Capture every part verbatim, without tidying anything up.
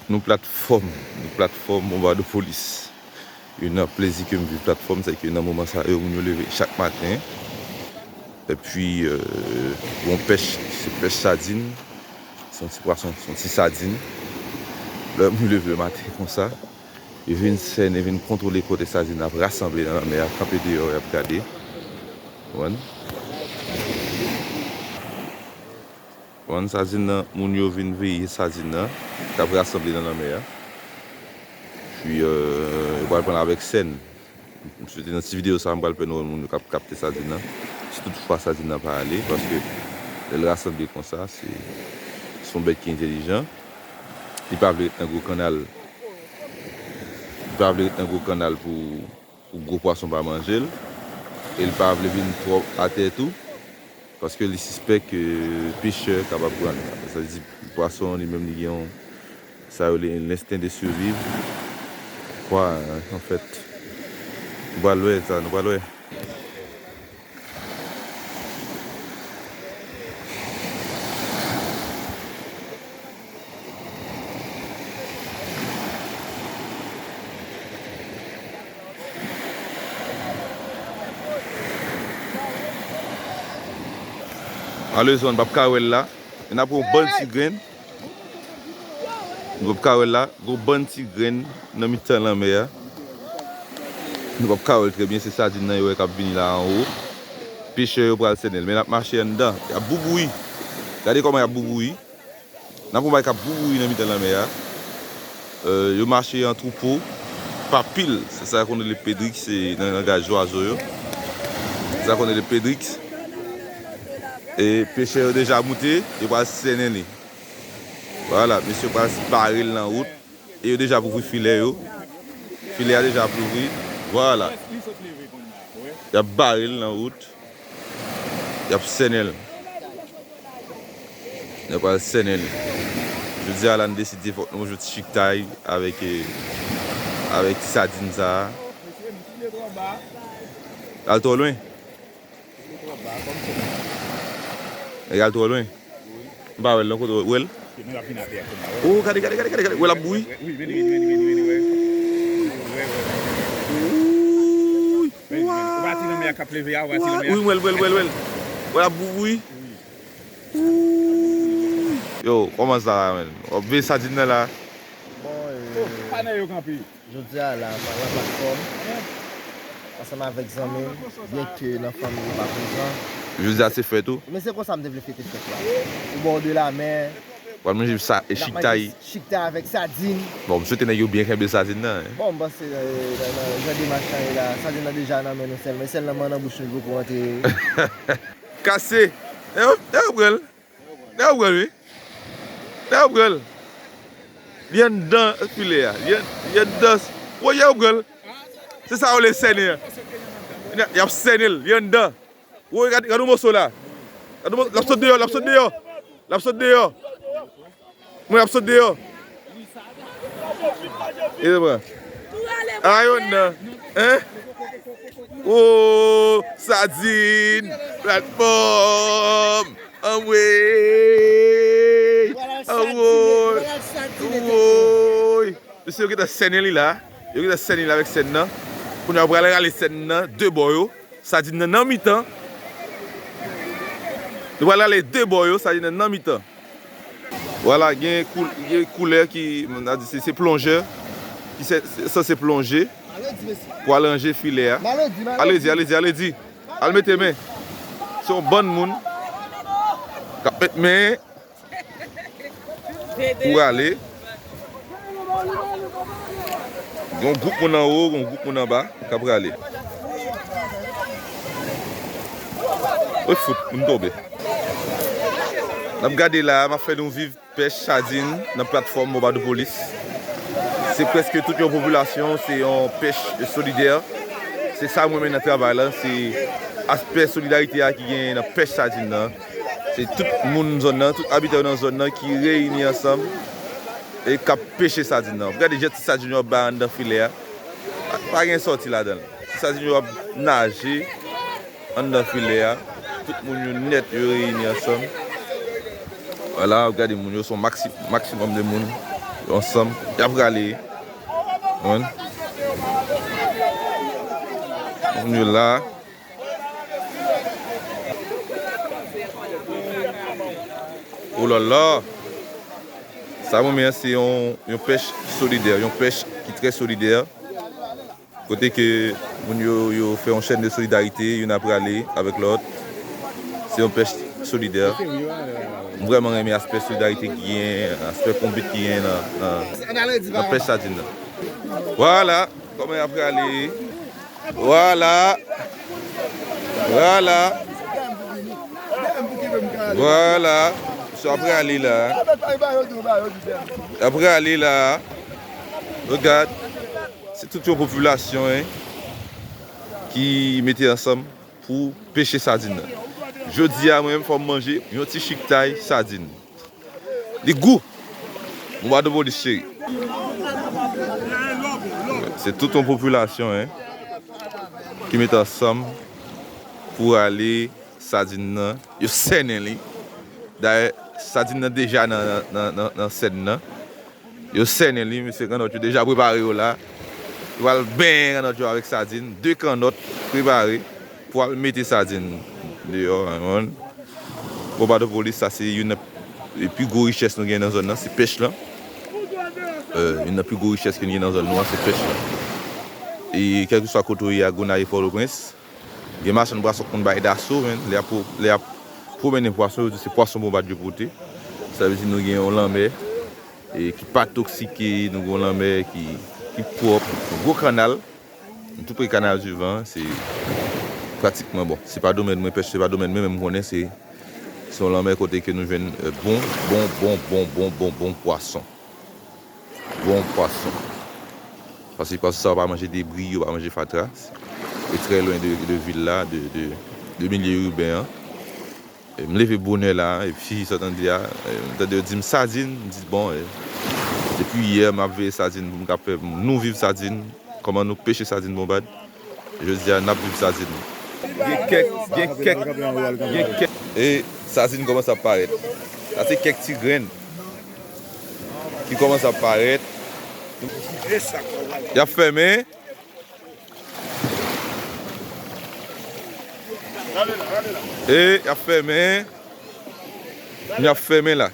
Nou platfòm, nou platfòm Bonbadopolis. Youn nan plezi ke m viv platfòm, se ke nan moman sa yo, moun yo leve chak maten. Epi, euh, gon pèch, se pèch sadin, se yon ti pwason, se yon ti sadin. Lè moun yo leve maten konsa, yo vin sènen, vin kontwole kote sadin ap rasanble nan lanmè a, kanpe deyò, y ap gade. Konprann? Konprann, sadin nan, moun yo vin veye sadin nan, k ap rasanble nan lanmè a. Epi, euh, yo pral pran l avèk sèn. M swete nan ti videyo sa a, m pral pèmèt moun yo k ap kapte sadin nan. Si toutfwa sadin nan pa ale, paske lè l rasanble konsa, se, se yon bèt ki entèlijan. Li pa vle ret nan gwo kannal. Li pa vle ret nan gwo kannal pou pou gwo pwason pa manje l, e l pa vle vin twòp atè tou, paske li sispèk ke pechè kapab pran l. Sa vle di, pwason li menm li gen yon, sa yo rele lensten de sirviv. Kwa, anfèt, nou pral wè sa, nou pral wè. Malezman, n p ap ka wè l la. Men n ap wè yon bann ti grenn. Nou p ap ka wè l la. Gon bann ti grenn nan mitan lanmè a. Nou p ap ka wè l trè byen. Se sadin nan yo wè k ap vini la anwo. Pechè yo pral sènen l. Men n ap mache anndan. Y ap boubouyi. Gade kòman y ap boubouyi. N ap wè yon bagay k ap boubouyi nan mitan lanmè a. Euh, yo mache an twoupo, pa pil. Se sa yo konn rele pedriks, se nan langaj zwazo yo. Se sa yo konn rele pedriks. E pechè yo deja moute, yo pral sènen li. Vwala, mesye yo pral bare l nan wout. E yo deja ap ouvri filè yo. Filè a deja ap louvri. Vwala. Y ap bare l nan wout. Y ap sènen l. Yo pral sènen l. Jodi a la, n deside fòk nou jwe ti chiktay avèk, eh, avèk ti sadin sa a. L al twò lwen. Nèg al twò lwen. M pa wè l non, kote w wè l? Oh, gade, gade, gade, gade, gade. Wè l ap bouyi. Wi, m wè l, m wè l, m wè l, m wè l. Wè l ap bouyi. Yo, kòman sa la, menn? W ap veye sadin nan la? Bon, eh, panè yo kanpe. Jodi a la, m nan platfòm ansanm avèk zanmi m, byenke nan fanmi yo pa prezan. Jodi a se fèt ou? Men se konsa m te vle fete fèt la. Au bord de la mer. W ap manje sa, e chiktay. Chiktay avèk sadin. Bon, m swete nèg yo byen kenbe sadin nan, hein. Bon, m panse, eh, nan, nan jan demach la ye la, sadin nan deja nan men nou sèlman. Sèl nan men nan bouch nou li poko rantre. Kase! Nèg yo, nèg yo pran l. Nèg yo pran l, wi. Nèg yo pran l. Li anndan filè a. Li ann-, li anndan. Woy, nèg yo pran l. Se sa yo rele sènen an. Y ap sènen l. Li anndan. Woy, gade, gade yon moso la. Gade yon moso, l ap sot deyò, l ap sot deyò. L ap sot deyò. Mwen ap sot deyò. E se pran. A yo nan. Hein? Oh, sadin. Platfòm. Anmwey. Anmwey. Anmwey. Mesye yo gentan sènen li la. Yo gentan sènen li avèk sèn nan. Kounye a yo pral rale sèn nan de bò yo. Sadin nan nan mitan. Nou pral rale de bò yo, sadin nan nan mitan. Vwala, gen kou-, gen koulè ki, m a di se, se plonjè, ki se, se, sanse plonje pou al ranje filè a. Aledi, aledi, aledi. Al mete men. Se yon bann moun k ap met men. Pou rale. Gon gwoup moun anwo, gon gwoup moun anba k ap rale. Oy fout, m tonbe. N ap gade la, m ap fè nou viv pèch sadin nan platfòm Bonbadopolis. Se prèske tout yon popilasyon, se yon pèch solidè. Se sa m renmen nan travay la, se aspè solidarite a ki genyen nan pèch sadin nan. Se tout moun zòn nan, tout abitan yo nan zòn nan ki reyini ansanm e k ap peche sadin nan. Gade jan ti sadin yo ap bay anndan filè a. Pa, pa gen sòti ladan l. Ti sadin yo ap naje anndan filè a. Tout moun yo nèt, yo reyini ansanm. Vwala, w ap gade moun yo, se yon maksi-, maksimòm de moun. Ansanm, y ap rale. Konprann? Moun yo la. O la la. Sa mwen menm se yon, yon pèch solidè, yon pèch ki trè solidè. Kote ke moun yo, yo fè yon chèn de solidarite, youn ap rale avèk lòt. Se yon pèch solidè. M vrèman renmen aspè solidarite ki gen, aspè konbit ki gen nan, nan, nan pèch sadin nan. Vwala, kòman y ap rale. Vwala. Vwala. Vwala. Misye ap rale la. Ap rale la. Regad. Se tout yon popilasyon, en, ki mete ansanm pou peche sadin nan. Jodi a, mwen menm, fò m manje yon ti chiktay sadin. Li gou! Bonbadopolis, cheri. Se tout yon popilasyon, en, ki mete ansanm pou rale sadin nan. Yo sènen li. Dayè, sadin nan deja nan, nan, nan, nan sèn nan. Yo sènen li, mesye kannòt yo deja prepare yo la. Yo pral benyen kannòt yo avèk sadin. De kannòt prepare pou al mete sadin deyò, konprann. Bonbadopolis, sa se youn nan pi gwo richès nou gen nan zòn nan, se pèch lan. Euh, youn nan pi gwo richès ke n gen nan zòn nou an, se pèch lan. E kèlkeswa kote w ye a, Gonayiv, Pòtoprens, gen machann pwason k konn bay daso, men, lè y ap, lè y ap pwomennen pwason, yo di se pwason Bonbad yo pote. Sa vle di nou gen yon lanmè, e, ki pa toksike, nou gen yon lanmè ki, ki pwòp, yon gwo kannal. Nou tou pre Kanal di Van, se pratikman, bon, se pa domèn mwen, pèch se pa domèn mwen, men m konnen se, se yon lanmè kote ke nou jwenn, euh, bon, bon, bon pwason. Bon pwason. Paske pwason sa yo pa manje debri, yo pa manje fatra. E trè lwen de, de vil la, de, de, de milye iben an. E m leve bonè la, epi sa w tande a, e, m tande yo di m sadin, m di bon, e, depi yè m ap veye sadin pou m ka fè nou viv sadin, kòman nou peche sadin Bonbad. Jodi a, n ap viv sadin. Gen kèk, gen kèk, gen kèk. E sadin kòmanse ap parèt. Sa se kèk ti grenn ki kòmanse ap parèt. Y ap fèmen. E y ap fèmen. Y ap fèmen la.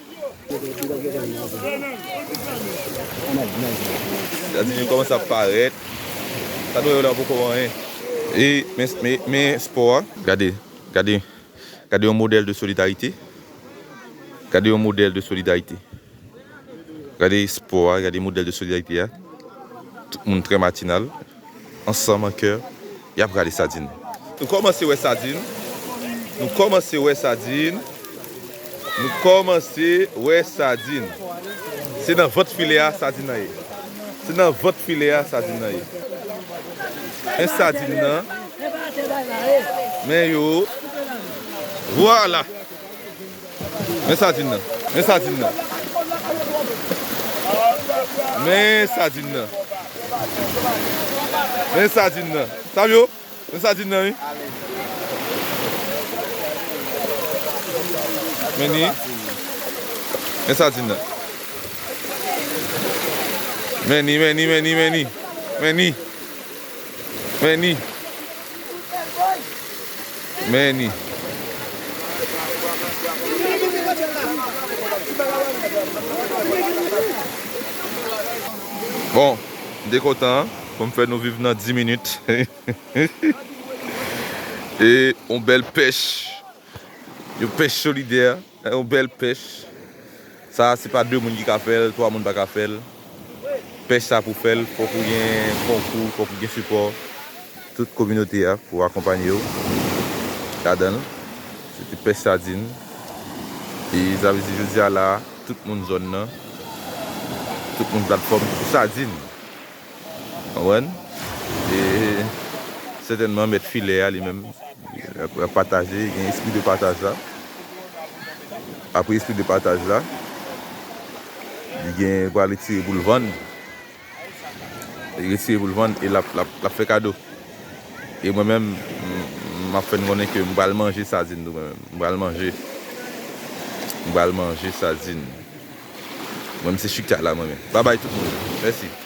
Sadin yo kòmanse ap parèt. Sa dwe yo la poko anyen. E men, men, men spò a. Gade, gade, gade yon modèl de solidarite. Gade yon modèl de solidarite. Gade spò a, gade modèl de solidarite a. Tout moun trè matinal. Ansanm an kè, y ap rale sadin. Nou kòmanse wè sadin. Nou kòmanse wè sadin. Nou kòmanse wè sadin. Se nan vant filè a sadin nan ye. Se nan vant filè a sadin nan ye. Men sadin nan. Men yo. Vwala. Men sadin nan. Men sadin nan. Men sadin nan. Men sadin nan. Sa yo? Men sadin nan, wi. Men ni. Men sadin nan. Men ni, men ni, men ni, men ni. Men ni. Men ni. Men ni. Bon, m te kontan pou m fè nou viv nan dis minit. E yon bèl pèch. Yon pèch solidè. Yon bèl pèch. Sa, se pa de moun ki ka fè l, twa moun pa ka fè l. Pèch sa pou fè l, fòk ou gen konkou, fòk ou gen sipò tout kominote a pou akonpanye w ladan l. Se te pèch sadin. E sa vle di jodi a la, tout moun zòn nan, tout moun platfòm pou sadin. Konprann? E sètènman, mèt filè a li menm, l ap, l ap pataje, gen espri de pataj la. Apre espri de pataj la, li gen pral retire pou l vann. Li retire pou l vann e l ap, l ap, l ap fè kado. E mwen menm, m, m ap fè n konnen ke m pral manje sadin tou mwen menm. M pral manje. M pral manje sadin. Mwen, m se Chita la, mwen menm. Babay tout moun. Mèsi.